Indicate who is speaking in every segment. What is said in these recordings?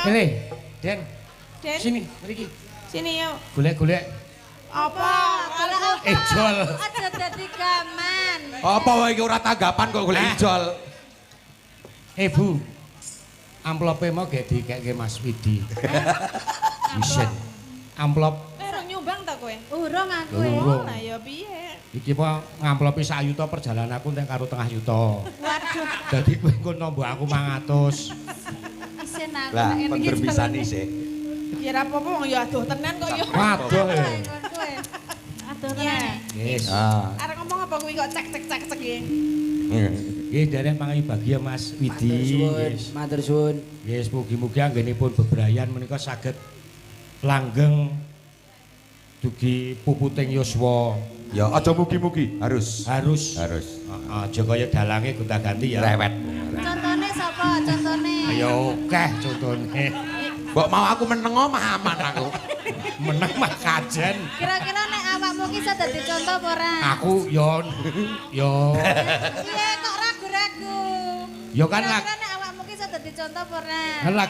Speaker 1: Kene, Den.
Speaker 2: Den.
Speaker 1: Sini, mriki.
Speaker 2: Sini yuk.
Speaker 1: Golek-golek.
Speaker 2: Apa?
Speaker 1: Ejol.
Speaker 3: Aja dadi gaman.
Speaker 4: Apa wae iki ora tanggapan kok golek
Speaker 1: Eh.
Speaker 4: ijol.
Speaker 1: Eh, Bu. Amplope mau gek dikekke Mas Widi. Isin. Amplop
Speaker 2: Eh, rong nyumbang ta kowe?
Speaker 3: Urung aku.
Speaker 1: Urung.
Speaker 2: Oh, lah ya piye?
Speaker 1: Iki apa ngamplopi sak yuta, perjalanan aku entek karo tengah yuta.
Speaker 3: Waduh,
Speaker 1: Dadi kowe engko nombo aku 500.
Speaker 3: isin aku.
Speaker 4: Lah,
Speaker 3: nek ngene iki
Speaker 4: pendermisani
Speaker 3: jalane.
Speaker 4: sih.
Speaker 2: Ya ora apa-apa, wong ya adoh tenan kok ya.
Speaker 1: Waduh.
Speaker 3: Aduh, kowe. Aduh tenan.
Speaker 1: Yes.
Speaker 4: Ah.
Speaker 2: Arep ngomong apa kuwi kok cek cek cek cek iki?
Speaker 1: Nggih, nderek mangayu Mas Widi.
Speaker 5: Matur suwun,
Speaker 1: Yes.
Speaker 5: matur suwun.
Speaker 1: Yes, mugi-mugi anggenipun bebrayan menika saged langgeng dugi puputing yuswa.
Speaker 4: Ya aja mugi-mugi, harus.
Speaker 1: Harus.
Speaker 4: Harus.
Speaker 1: Heeh, aja kaya dalange gonta-ganti ya.
Speaker 4: Rewet.
Speaker 3: Contone sapa? Contone.
Speaker 1: Ayo akeh contone.
Speaker 4: Mbok mau aku meneng mah aman aku.
Speaker 1: Meneng mah kajen.
Speaker 3: Kira-kira nek awakmu ki iso dadi contoh apa ora?
Speaker 1: Aku yo yo
Speaker 3: Piye kok ragu-ragu?
Speaker 1: Yo kan
Speaker 3: Kira-kira nek awakmu ki iso dadi contoh apa ora?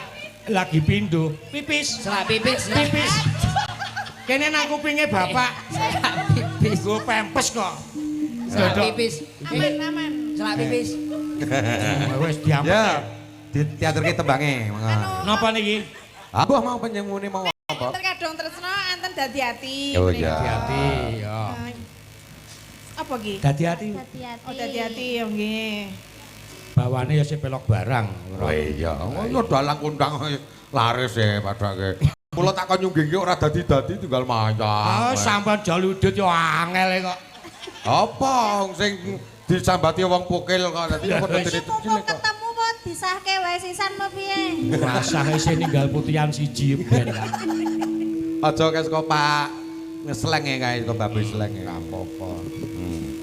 Speaker 1: Lagi pindho. Pipis.
Speaker 5: Selak pipis,
Speaker 1: Pipis. Kene nang kupinge bapak.
Speaker 5: Selak pipis.
Speaker 1: Nggo pempes kok.
Speaker 5: Selak
Speaker 1: Dodok.
Speaker 5: pipis.
Speaker 2: Aman, aman.
Speaker 5: Selak pipis.
Speaker 1: Wis diampet.
Speaker 4: Ya. Diaturke tembange. Monggo.
Speaker 1: Napa niki?
Speaker 4: Abah mau penyengune mau apa?
Speaker 2: Enten kadung tresno, enten dadi ati.
Speaker 4: Oh, iya.
Speaker 1: Hati-hati ya.
Speaker 2: Apa ki?
Speaker 1: Dadi ati.
Speaker 3: Dadi ati.
Speaker 2: Oh, dadi ati ya nggih.
Speaker 1: Bawane ya sik pelok barang.
Speaker 4: Oh iya, oh dalang kondang laris e padake. Kula tak kon nyungging ora dadi-dadi tinggal mayang.
Speaker 1: Ah, sampean jaludut yo angel kok.
Speaker 4: Apa wong sing disambati wong pukil kok dadi kok dadi
Speaker 3: Iki mumpung ketemu apa disahke wae sisan apa piye?
Speaker 1: Rasah isih ninggal putihan siji ben.
Speaker 4: Aja kae saka Pak ngesleng e kae saka babe sleng e.
Speaker 1: Apa-apa.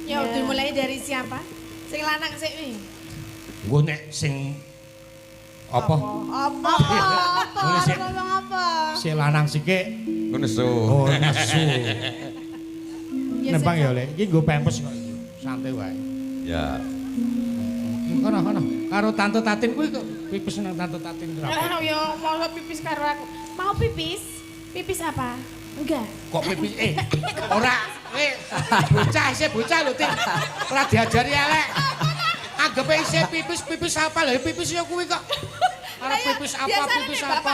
Speaker 2: Ya dimulai dari siapa? Sing lanang sik wi.
Speaker 1: Engko nek sing apa?
Speaker 3: Apa? Apa?
Speaker 1: Boleh sik.
Speaker 3: Ngomong apa?
Speaker 1: Sing lanang sikik
Speaker 4: Ngono nesu.
Speaker 1: Oh, nesu.
Speaker 2: Ya,
Speaker 1: Nembang
Speaker 2: sing-
Speaker 1: ya, Lek. Iki nggo pempes kok. Santai wae.
Speaker 4: Ya.
Speaker 1: Kono kono. Karo Tante Tatin kuwi kok pipis nang Tante Tatin ora.
Speaker 2: Ah, ya mau pipis karo aku. Mau pipis? Pipis apa? Enggak.
Speaker 1: Kok pipis ora bocah isih bocah lho Tin. Ora diajari elek. Anggepe isih pipis pipis apa lho pipis ya kuwi kok. Arep pipis apa pipis apa.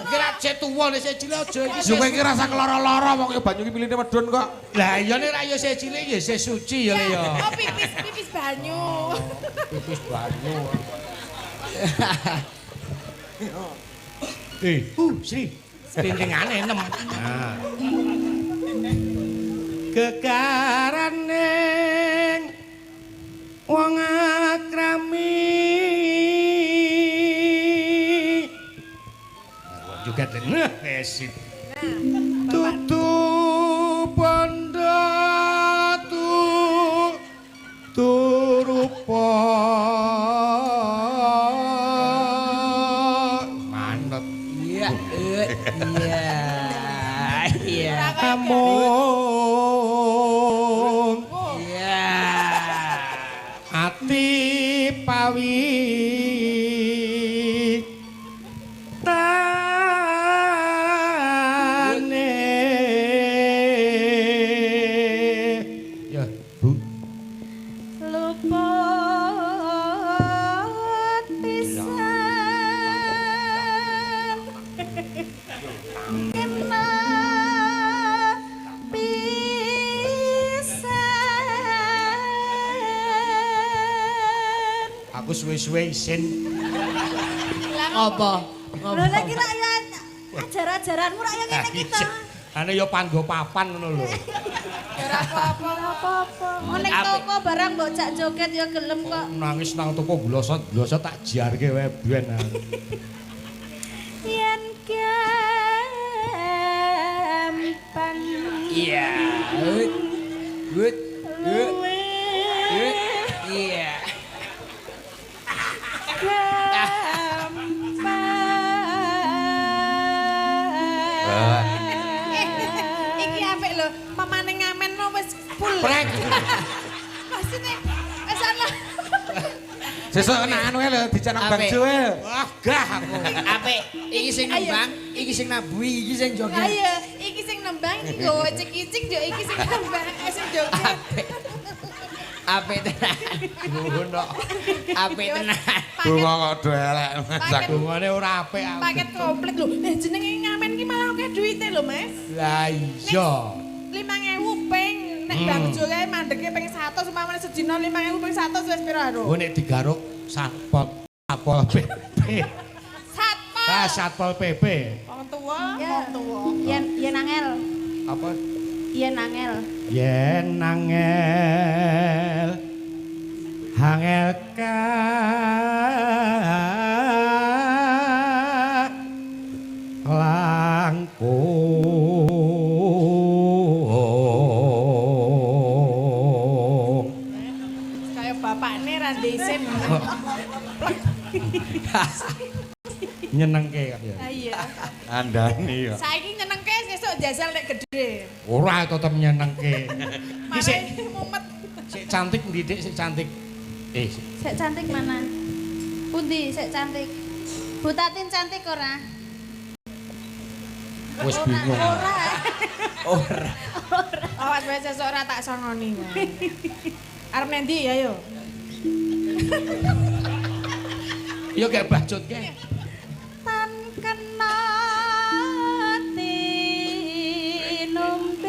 Speaker 1: Kira cek tuwa nek isih cilik aja iki.
Speaker 4: Yo kowe iki rasa keloro-loro wong yo banyu ki miline medun kok.
Speaker 1: Lah iya nek ra ya isih cilik ya isih suci ya Le ya.
Speaker 2: Oh, pipis, pipis banyu.
Speaker 1: Pipis banyu. Sri. Tintingane 6. Nah. Gegaraning wong akrami. Juga nah, esip. Tutu bondo tu turupa manut.
Speaker 5: Iya, iya. Iya.
Speaker 1: Amung
Speaker 5: Iya.
Speaker 1: ati pawi tane ya Bu.
Speaker 3: Luput pisan kena pisan.
Speaker 1: Aku suwe-suwe isin.
Speaker 5: Apa?
Speaker 3: Lho lagi rak ya ajar-ajaranmu rak ya ngene iki to.
Speaker 1: Ane ya panggo papan ngono lho.
Speaker 2: Ora apa-apa.
Speaker 3: Ora apa-apa. Mau ning
Speaker 5: Apik.
Speaker 3: toko barang mbok jak joget ya gelem kok.
Speaker 1: Nangis nang toko glosot-glosot tak jarke wae ben.
Speaker 3: Yen gampang
Speaker 5: Iya. Hut. Hut. Hut. Hut. Iya.
Speaker 2: Eh, iki apik lho, mamane ngamen no wis full.
Speaker 1: Prek.
Speaker 2: Maksudnya wis ana.
Speaker 4: Sesuk kena anu lho dicanang
Speaker 5: Apik.
Speaker 4: bangjo e.
Speaker 1: Wah, gah aku.
Speaker 5: Apik, iki sing nembang, iki sing nabuhi, iki sing joget.
Speaker 2: Ayo, iki sing nembang iki nggawa cik-cik yo iki sing nembang, sing joget.
Speaker 5: Apik. Apik tenan.
Speaker 1: Nuwun kok.
Speaker 5: Apik tenan.
Speaker 2: Paket
Speaker 4: Bunga kok do elek.
Speaker 2: Paket.
Speaker 1: Bungane ora apik aku.
Speaker 2: paket komplit lho. Eh jenenge ngamen ki malah akeh duwite lho, Mas.
Speaker 1: Lah iya.
Speaker 2: 5000 ping nek bangjo kae mandeke ping 100 umpamane sedina 5000 ping 100 wis pira lho.
Speaker 1: Oh nek digaruk Satpol Satpol PP.
Speaker 2: Satpol.
Speaker 1: Ah Satpol PP.
Speaker 2: Wong tuwa,
Speaker 3: Ya.
Speaker 2: wong tuwa.
Speaker 3: Yen yen angel.
Speaker 1: Apa?
Speaker 3: Yen angel.
Speaker 1: Yen angel angel ka langkung.
Speaker 2: Kaya bapakne ra isin.
Speaker 1: Nyenengke kok ya.
Speaker 2: Ah, iya.
Speaker 4: Andani kok.
Speaker 2: Saiki nyenengke sesuk jajal nek gedhe.
Speaker 1: Ora tetep nyenengke. Iki sik
Speaker 2: Mare mumet.
Speaker 1: sik cantik ndidik sik cantik. Eh, sik.
Speaker 3: Sek cantik mana? Pundi sek cantik? Bu Tatin cantik ora?
Speaker 1: Wis bingung.
Speaker 3: Ora.
Speaker 5: Ora.
Speaker 2: Awas wae sesuk ora tak songoni. Arep nendi ya yo.
Speaker 1: Ya gak bacut ke.
Speaker 3: Tan kena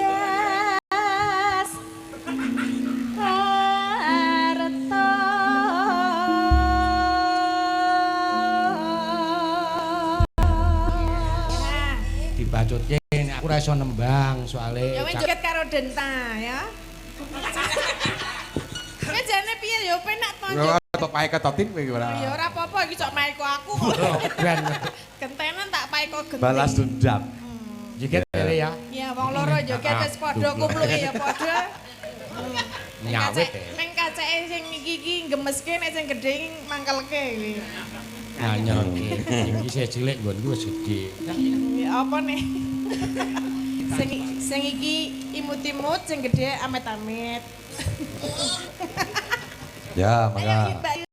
Speaker 3: tinumbas harta.
Speaker 2: Nah,
Speaker 1: Dibacutke nek aku ora iso nembang soalé.
Speaker 2: ya wis joget karo Denta ya. Kowe jane piye ya penak to.
Speaker 4: Ora tok pae ketotin kowe iki ora.
Speaker 2: Ya ora apa-apa iki cok maeko aku.
Speaker 1: Ben
Speaker 2: Gentenan tak paeko genti.
Speaker 4: Balas dendam.
Speaker 1: joget kene ya.
Speaker 2: Ya wong loro joget wis padha kupluke ya padha.
Speaker 1: Nyawit.
Speaker 2: Ning kaceke sing iki iki gemeske nek sing gedhe iki mangkelke iki.
Speaker 1: Nganyelke. Iki isih cilik nggonku wis gedhe.
Speaker 2: Ya apa nih? Sing iki imut-imut, sing gedhe amit-amit.
Speaker 4: Ya,
Speaker 2: Ayo
Speaker 4: mangga.
Speaker 2: Mbak Yu.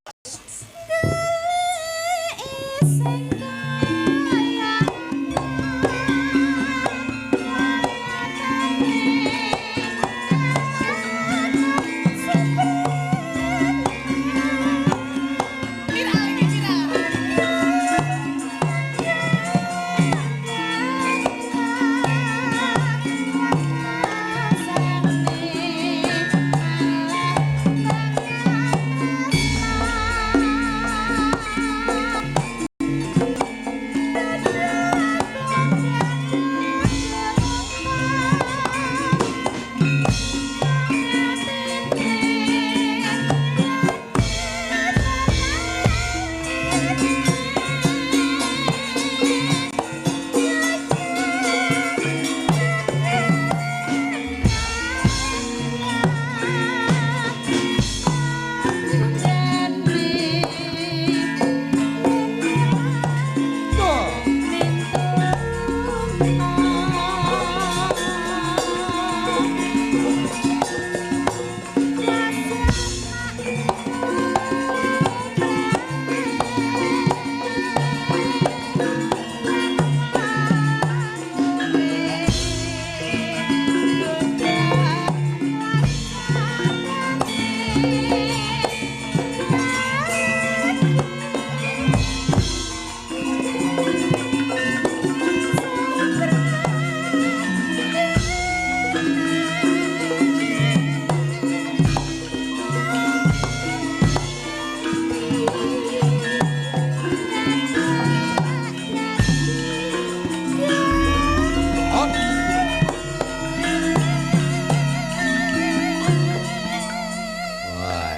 Speaker 2: Viral iki viral.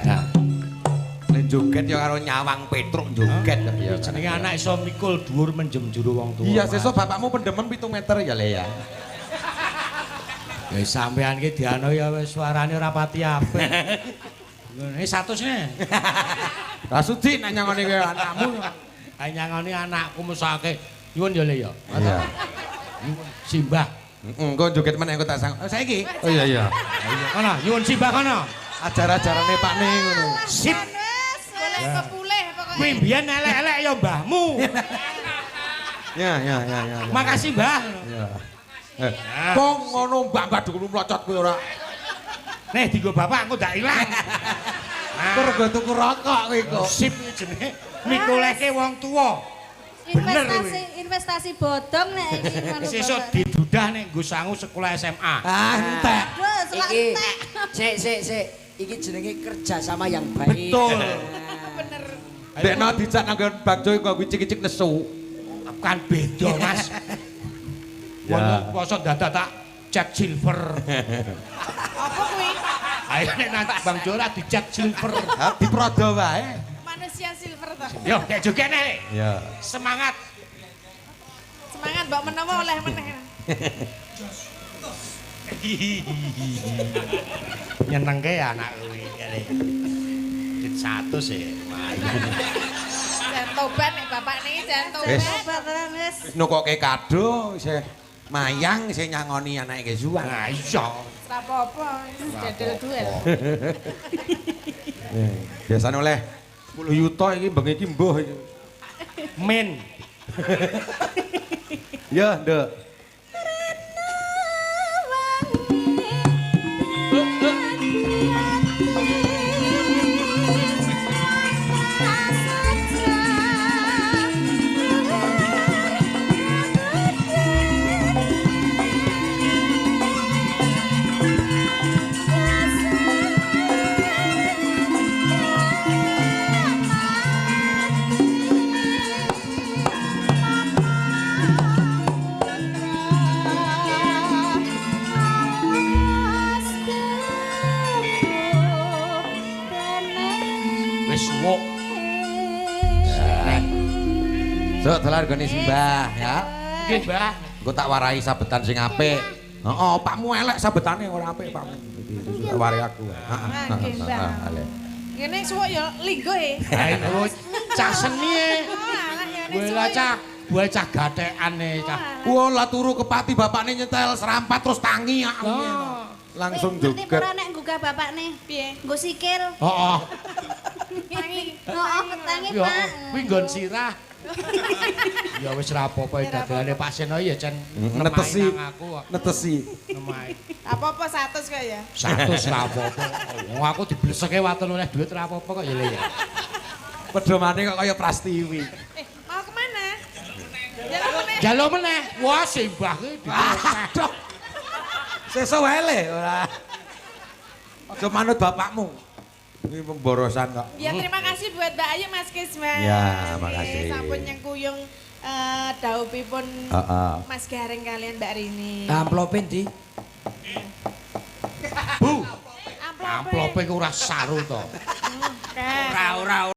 Speaker 1: Nah,
Speaker 4: Nek joget ya karo nyawang Petruk joget ya.
Speaker 1: jenenge anak iso mikul dhuwur menjem jero wong tuwa.
Speaker 4: Iya, sesuk bapakmu pendemen 7 meter ya Le ya.
Speaker 1: Ya sampean ki diano ya wis suarane ora pati apik. Ngene 100 ne.
Speaker 4: Lah sudi nek nyangoni kowe anakmu.
Speaker 1: Ae nyangoni anakku mesake. Nyuwun ya Le ya.
Speaker 4: Iya.
Speaker 1: Nyuwun simbah.
Speaker 4: Heeh, engko joget meneh engko tak sang. Oh, saiki. Oh iya iya.
Speaker 1: Kono, nyuwun simbah kono.
Speaker 4: Ajar-ajarane Pakne ngono.
Speaker 1: Sip.
Speaker 2: Wis, golek kepulen.
Speaker 1: Kuwi mbiyen elek-elek ya mbahmu.
Speaker 4: Ya ya ya ya.
Speaker 1: Makasih, Mbah.
Speaker 4: Ya. Kok ngono mbak-mbak dukun mlocot kuwi ora.
Speaker 1: Nih dienggo bapak engko ndak ilang.
Speaker 4: Mergo tuku rokok kuwi kok.
Speaker 1: Sip jenenge mikolehke wong tuwa. Bener
Speaker 3: Investasi investasi bodong nek iki ngono.
Speaker 1: Sesuk didudah nek nggo sangu sekolah SMA.
Speaker 4: Ah, entek.
Speaker 3: Aduh, selak
Speaker 5: Iki
Speaker 3: entek.
Speaker 5: sik sik sik. Iki jenenge kerja sama yang baik.
Speaker 1: Betul.
Speaker 2: Bener.
Speaker 4: Dekno dijak nang nggon Bang Jo kok icik-icik nesu.
Speaker 1: Kan beda, Mas.
Speaker 4: Ya.
Speaker 1: Wong poso dadak tak cat silver.
Speaker 2: Apa kuwi?
Speaker 1: Ayo nek nang Bang Jo ora dicat silver.
Speaker 4: Ha diprodo wae.
Speaker 2: Manusia silver to.
Speaker 1: Yo, nek joget nek.
Speaker 4: Ya.
Speaker 1: Semangat.
Speaker 2: Semangat mbok menawa oleh meneh.
Speaker 1: Nyenengke ya anak kuwi. Dit 100 ya.
Speaker 2: Jan tobat nek bapak niki jan tobat.
Speaker 4: Wis.
Speaker 3: Tobat tenan wis.
Speaker 4: Nukoke kado isih mayang isih nyangoni anake kesuwan.
Speaker 1: Nah, iya.
Speaker 2: Ora apa-apa, wis dadel duel.
Speaker 4: Biasane oleh 10 yuta iki bengi iki mbuh iki.
Speaker 1: Min.
Speaker 4: Ya, Nduk.
Speaker 1: Wis suwuk.
Speaker 4: Sok dolan gone simbah ya.
Speaker 1: Nggih, Mbah.
Speaker 4: Engko tak warai sabetan sing apik. Heeh, pakmu elek sabetane ora apik pakmu. Tak warai aku. Heeh.
Speaker 2: Nggih, Mbah. Ngene suwuk ya lingguh e.
Speaker 1: Ayo cah seni e.
Speaker 2: Oh, alah ya nek
Speaker 1: Kowe lah cah, buah cah gathekane cah.
Speaker 4: Wah, lah turu kepati bapakne nyetel serampat terus tangi ya. Langsung
Speaker 3: Ngerti
Speaker 4: joget.
Speaker 3: ora nek nggugah bapakne?
Speaker 2: Piye?
Speaker 3: Nggo sikil.
Speaker 1: Heeh.
Speaker 2: Tangi.
Speaker 3: Heeh, tangi,
Speaker 1: Ya,
Speaker 3: Pak.
Speaker 1: kuwi nggon sirah. Ya wis ra apa-apa dagelane Pak Seno ya jan
Speaker 4: Netesi.
Speaker 1: nemahi nang aku kok.
Speaker 4: Netesi.
Speaker 1: Nemahi.
Speaker 2: Apa-apa 100 kok ya.
Speaker 1: 100 ra apa-apa. Wong aku dibleseke waton oleh duit ra apa-apa kok ya Le ya.
Speaker 4: Pedomane kok kaya Prastiwi.
Speaker 2: Mau kemana? Jalan meneh.
Speaker 1: Jaluk meneh. Wah, simbah ki
Speaker 4: Aduh. Sesuk wae le ora. Aja manut bapakmu. Ini pemborosan kok.
Speaker 2: Ya terima kasih buat Mbak Ayu Mas Kisman.
Speaker 4: Ya, makasih.
Speaker 2: Sampun nyengkuyung daupipun
Speaker 4: Heeh.
Speaker 2: Mas Gareng kalian Mbak Rini.
Speaker 5: Amplope ndi?
Speaker 1: Bu,
Speaker 2: Amplope.
Speaker 1: amplope ku ora saru to.
Speaker 2: Ora.
Speaker 5: Ora ora